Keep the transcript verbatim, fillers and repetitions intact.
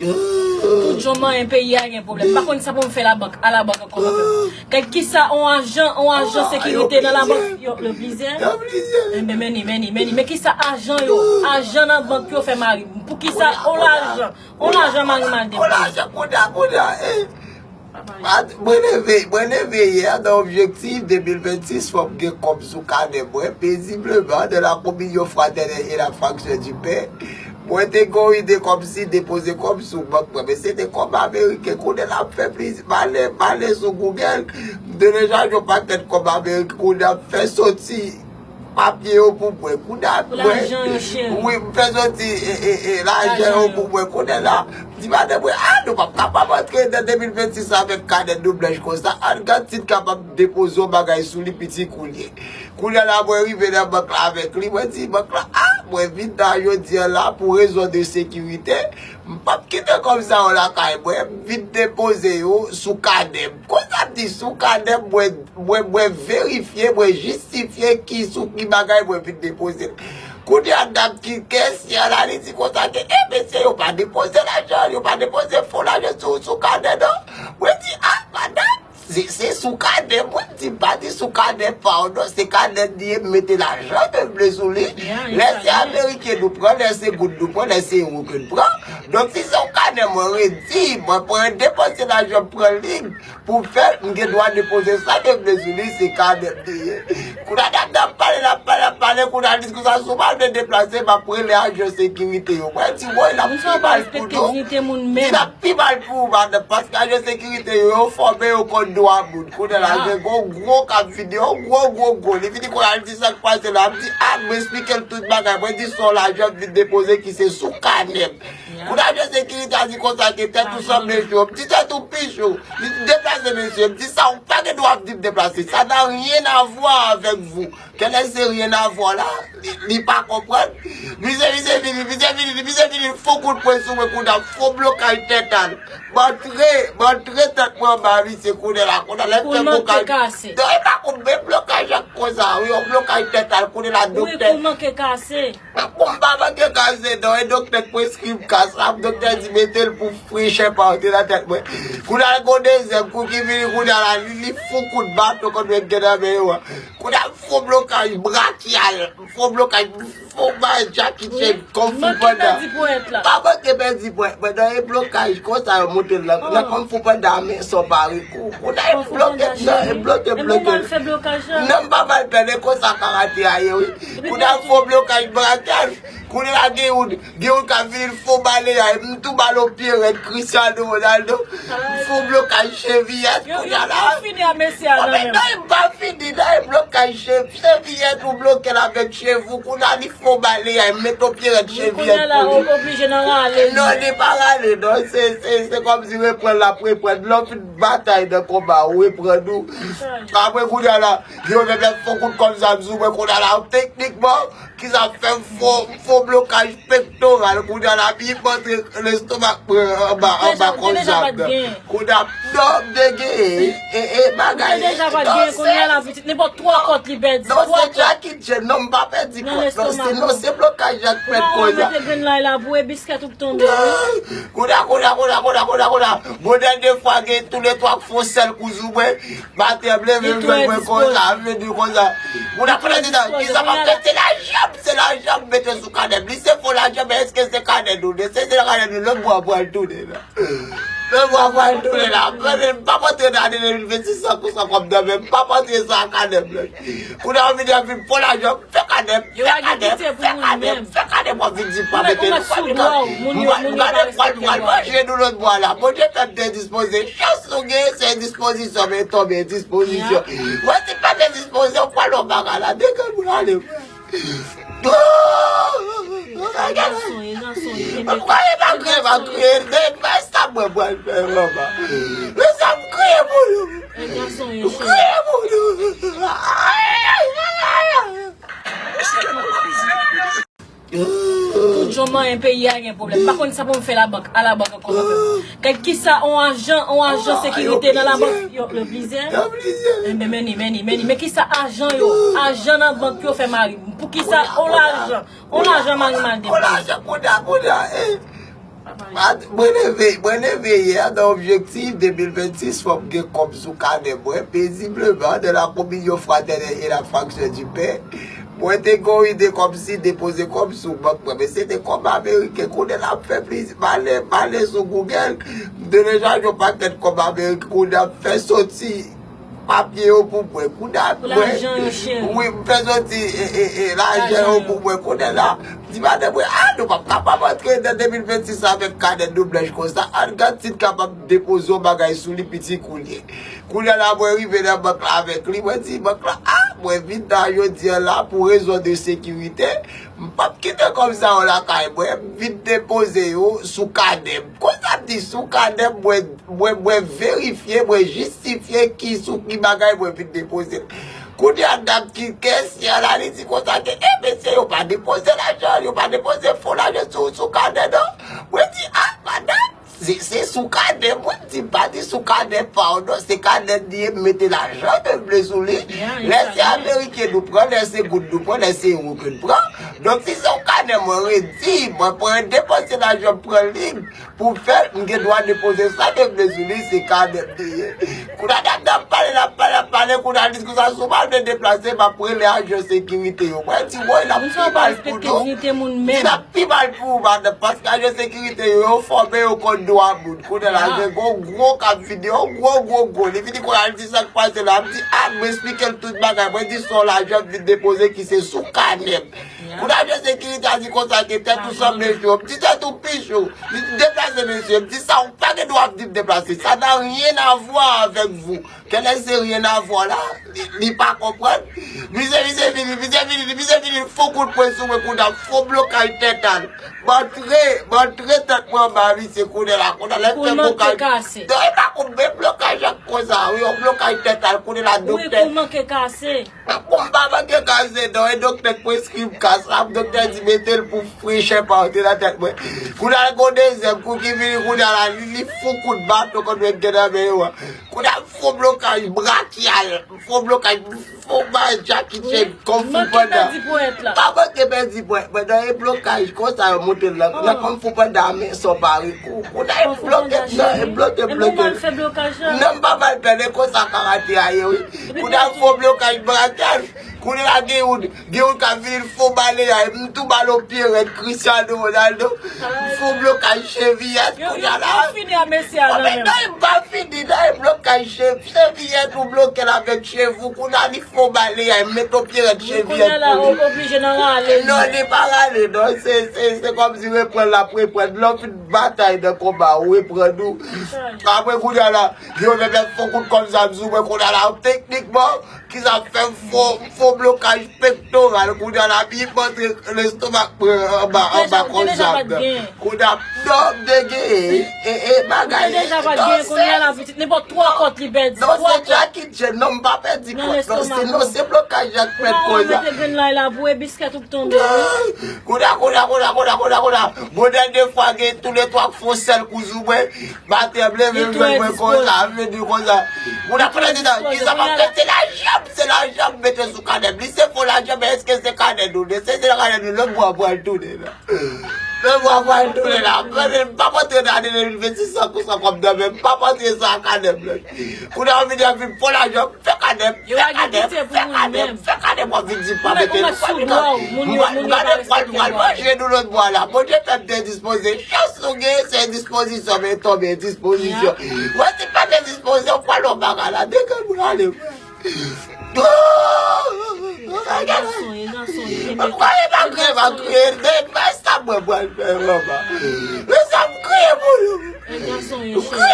Tout jan manyen peyi a gen pwoblèm. M pa konn sa pou m fè labank, alabank ankò, papa. Kèk kisa, on ajan, on ajan sekirite nan labank, yo, yo plizyè. Yo plizyè. Enben, men ni, men ni, men ni. Men kisa ajan yo, ajan nan bank yo fè mari m? Pou kisa on lajan, on lajan mari m al depoze? On lajan, kounye a, kounye a, eh. Mwen leve, mwen leve yè nan objektif de mil vennsis, fò m gen kòb sou kanè mwen, paisiblement, dans la communion fraternelle et la fraction du pain. Mwen te gen yon ide kòmsi depoze kòb sou bank mwen, men se te kòb ameriken. Kounye a l ap fè plizyè, m ale, m ale sou Google, m te deja jwenn yon pakèt kòb ameriken, kounye a m fè soti papye yo pou mwen. Kounye a, mwen, wi, m fè soti, e, e, e, lajan yo pou mwen. Kounye a, m di madanm mwen, ah, nou p ap kapab antre nan de mil vennsis avèk kanè nou blanch konsa. Ann gad si n kapab depoze yon bagay sou li piti kounye. Kounye a, mwen rive nan bank la avèk li. Mwen di bank la, ah, mwen vin nan jodi a la pou rezon de sekirite. M p ap kite kòb sa yo lakay mwen, m vin depoze yo sou kanè m. Konsa m di sou kanè m, mwen, mwen, mwen verifye, mwen jistifye ki sou ki bagay mwen vin depoze l. Kounye a, dam ki kesyon la, li di konsa ke, eh, mesye, yo pa depoze lajan, yo pa depoze fo lajan sou, sou kanè, non. Mwen di, ah, madanm, se, se sou kanè, mwen di, m pa di sou kanè pa w, non, se kanè m li ye, m mete lajan ke m vle sou li. Lè se ameriken nou pran, lè se goud nou pran, lè se ewo ke n pran. Donk, si se yon kanè mwen redi, mwen pran depanse lajan, m pran lig pou m fè, m gen dwa depoze sa ke m vle sou li, se kanè m li ye. Kounye a, dam nan ap pale, l ap pale, l ap pale, kounye a, li di konsa, si w pa vle deplase, m ap rele ajan sekirite yo. Mwen di, woy, l ap pi mal pou nou. Di l ap pi mal pou ou, madanm, paske ajan sekirite yo, yo fòme, yo konn dwa moun. Kounye a la, gen gwo, gwo k ap vini, yon gwo, gwo, gwo. Li vini kounye a, li di sa k pase la. M di, ah, mwen eksplike l tout bagay. Mwen di, se yon lajan m vin depoze ki se sou kanè m. Kounye a, ajan sekirite a di konsa ke tèt ou sanble cho. M di, tèt ou pi cho. Li di, deplase, mesye. M di, sa, ou pa gen dwa ap di m deplase. Ça n'a rien à voir avec vous. Quel est ce rien à voir là? Li, li pa konprann. Misye, misye vini, misye vini, misye vini, fon kout pwen sou mwen, kounye a, fon blokaj tèt al. M antre, m antre tèt mwen anba misye, kounye a la, kounye a, lè fè blokaj. Non, e pa kou, men blokaj ak konsa, wi, yon blokaj tèt al, kounye a la, doktè. Kou manke kase. Bon, m pa manke kase, non, e doktè k preskri m kas la, doktè di mete l pou frechè pa antre nan tèt mwen. Kounye a, gon dezyèm kou ki vini, kounye a la, li, li fon kout baton kont mwen gen nan men yo a. Kounye a, m fon blokaj brakyal, m fon blokaj, m fon bay Jackie Chan, Kung Fu Panda. Pa manke pèdi pwèt, mwen nan e blokaj, konsa yo monte l la. Nan Kung Fu Panda, men son pare kou. Kounye a, e bloke m nan, e bloke, bloke. Non, m pa mal pèdi, konsa karate a ye, wi. Kounye a, m fon blokaj brakyal. Kounye a, gen youn, gen youn k ap vini, l fon baleyay, m tou ba l yon pye rèd, Cristiano Ronaldo. M fon blokaj cheviyèt, kounye a la. Yo, yo, yo fini a mesye a nan men. Non, m pa fini, non, e blokaj cheviyèt, ou bloke l avèk cheve w, kounye a, li fon baleyay, m met yon pye rèd cheviyèt pou li. Kounye a la, ou oblije nan rale. Non, li pa rale, non, se, se, se kòmsi reprann l ap reprann. Lè w fin batay nan konba, ou reprann ou. Apre, kounye a la, yo menm lè fon kout kòb zam sou mwen, kounye a la, teknikman, ki sa fè m fon, fon blokaj pektoral, kounye a la, bib antre lestomak mwen anba, anba kòb zam nan. Kounye a, non, m te gen, e, e, bagay, non, se, non, se Jackie Chan, non, m pa pèdi kòb, non, se, non, se blokaj ak pèt kòb zam. Kounye a, kounye a, kounye a, kounye a, kounye a, kounye a, bon, dènye fwa, gen toulètwa k fon sèl kou sou mwen, batè m leve, m jwenn mwen konsa, m vin di konsa. Moun ap pale di nan, ki sa m ap fè, se lajan m, se lajan m mete sou kanè m. Li se fo lajan, men èske se kanè nou? Se, se kanè nou, lòt bò a pral tounen la. Lòt bò a pral tounen la. Mwen menm, m p ap antre nan ane de mil vennsis san kòb nan men m, m p ap antre san kanè m. Kounye a, yo vini, yo vin fo lajan, fè kanè m, fè kanè m, fè kanè m, fè kanè m, w ap vin di m pa mete nou, pa mete nou. M gade pral, pral manje nou lòt bò a la. Bondye fè m te dispoze. Chans nou gen, se dispozisyon, men tonbe dispozisyon. Mwen di pa te dispoze, w pral nan bagay la, degaj m rale. Gason, e gason, e gason. M pa kriye, m pa kriye, men sa mwen pral fè, manman. Men sa m kriye pou nou. E gason, e cheri. M kriye pou nou. Tout jan manyen peyi a gen pwoblèm. M pa konn sa pou m fè labank, alabank ankò, papa. Kèk kisa, on ajan, on ajan sekirite nan labank, yo, yo plizyè. Yo plizyè. Enben, men ni, men ni, men ni. Men kisa ajan yo, ajan nan bank yo fè mari m? Pou kisa on lajan, on lajan mari m al depoze? On lajan, kounye a, kounye a, eh. Mwen leve, mwen leve yè nan objektif de mil vennsis, fò m gen kòb sou kanè mwen, pezibleman, de la communion fraternelle et la fraction du pain. Mwen te gen yon ide kòmsi depoze kòb sou bank mwen, men se te kòb ameriken. Kounye a l ap fè plizyè, m ale, m ale sou Google, m te deja jwenn yon pakèt kòb ameriken, kounye a m fè soti papye yo pou mwen. Kounye a mwen, wi, m fè soti e, e, e, lajan yo pou mwen. Kounye a la, m di madanm mwen, a, nou p ap kapab antre nan de mil vennsis avèk kanè nou blanch konsa. Ann gad si n kapab depoze yon bagay sou li piti kounye. Kounye a la, mwen rive nan bank la avèk li. Mwen di bank la, a, mwen vin la jodi a la pou rezon de sekirite. M p ap kite kòb sa yo lakay mwen. M vin depoze yo sou kanè m. Konsa m di sou kanè m, mwen, mwen, mwen verifye, mwen jistifye ki sou ki bagay mwen vin depoze l. Kounye a, dam ki kesye a la, li di konsa ke, e, mesye, yo pa depoze lajan, yo pa depoze fo lajan sou, sou kanè, non. Mwen di, a, madanm, se, se sou kanè, mwen di, m pa di sou kanè pa w, non, se kanè m li ye, m mete lajan ke m vle sou li. Lè se ameriken nou pran, lè se goud nou pran, lè se ewo ke n pran. Donk, si se yon kanè mwen redi, mwen pran depanse lajan, m pran li, pou fè, m gen dwa depoze sa ke m vle sou li, se kanè m li ye. Kounye a, dam nan ap pale, l ap pale, l ap pale, kounye a, li di konsa, si w pa vle deplase, m ap rele ajan sekirite yo. Mwen di, woy, l ap pi mal pou nou. Di l ap pi mal pou ou, madanm, paske ajan sekirite yo, yo fòme, yo konn dwa moun. Kounye a la, gen gwo, gwo k ap vini, yon gwo, gwo, gwo. Li vini kounye a, li di sa k pase la. M di, a, m esplike l tout bagay. Mwen di, se yon lajan m vin depoze ki se sou kanè m. Kounye a, ajan sekirite a di konsa ke tèt ou sanble cho. M di tèt ou pi cho. Li di deplase, mesye. M di sa, ou pa gen dwa ap di m deplase. Ça n'a rien à voir avec vous. Kèlè se rien à voir la? Li, li pa konprann. Misye, misye vini, misye vini, misye vini, fon kout pwen sou mwen, kounye a, fon blokaj tèt al. M antre, m antre tèt mwen anba misye, kounye a la, kounye a, lè fè blokaj. Non, e pa kou, men blokaj ak konsa, wi, yon blokaj tèt al, kounye a la, doktè. Kou m pa manke kase, non, e doktè k preskri m kas la, doktè di mete l pou frechè pa antre nan tèt mwen. Kounye a l gon dezyèm kou ki vini, kounye a la, li, li fou kout baton kont mwen gen nan men yo a. Kounye a m fon blokaj brakyal, m fon blokaj, m fon bay Jackie Chan, kòm fou panda. Pa manke pèdi pwèt, mwen nan e blokaj, konsa yo monte l nan, nan kòm fou panda, men son pare kou. Kounye a e bloke, nan e bloke, bloke. Non, m pa mal pèdi, konsa karate a ye, wi. Kounye a m fon blokaj brakyal. Kounye a gen youn, gen youn k ap vin fon baleyay, m tou ba l yon pye rèd Cristiano Ronaldo, m fon blokaj cheviyèt, kounye a la. Yo, yo, yo fini a mesye a nan men m. Non, e pa fini, non, e blokaj cheviyèt, ou bloke l avèk cheve w, kounye a li fon baleyay, m met yon pye rèd cheviyèt pou li. Kounye a la, ou oblije nan rale li. Non, li pa rale, non, se, se, se kòmsi reprann l ap reprann. Lè w fin batay nan konba, ou reprann ou. Apre, kounye a la, gen yon nèg k ap fon kout kòb zam sou mwen, kounye a la, teknikman, ki sa fè m fon, m fon blokaj pektoral, kounye a la, bib antre lestomak mwen anba, anba kòb zam nan. Kounye a, non, m te gen, e, e, bagay, non, se, non, se Jackie Chan, non, m pa pèdi kòb, non, se, non, se blokaj ak pèt kounye a. Kounye a, kounye a, kounye a, kounye a, kounye a, kounye a, gon dènye fwa gen toulètwa k fon sèl kou sou mwen, batè m leve m jwenn mwen konsa, m vin di konsa. Moun ap pale di nan, ki sa m ap fè? Se lajan m, se lajan m mete sou kanè m. Li se fo lajan, men èske se kanè nou? Se, se kanè nou, lòt bò a pral tounen la. Lòt bò a pral tounen la. M pa p antre nan ane de mil vennsis san, san kòb nan men m. M pa p antre san kanè m la. Kounye a w vin di w ap vin fo lajan, fè kanè m, fè kanè m, fè kanè m, fè kanè m, w ap vin di pa mete nou, pa mete nou. M gade pral, pral manje nou lòt bò a la. Bondye fè m te dispoze. Chans nou gen, se dispozisyon, men tonbe dispozisyon. Mwen si pa te dispoze, w pral yon bagay la. Degann m rale. E gason, e gason, e gason. M pa kriye, m pa kriye, men sa mwen pral fè, manman. Men sa m kriye pou nou. E gason, e cheri.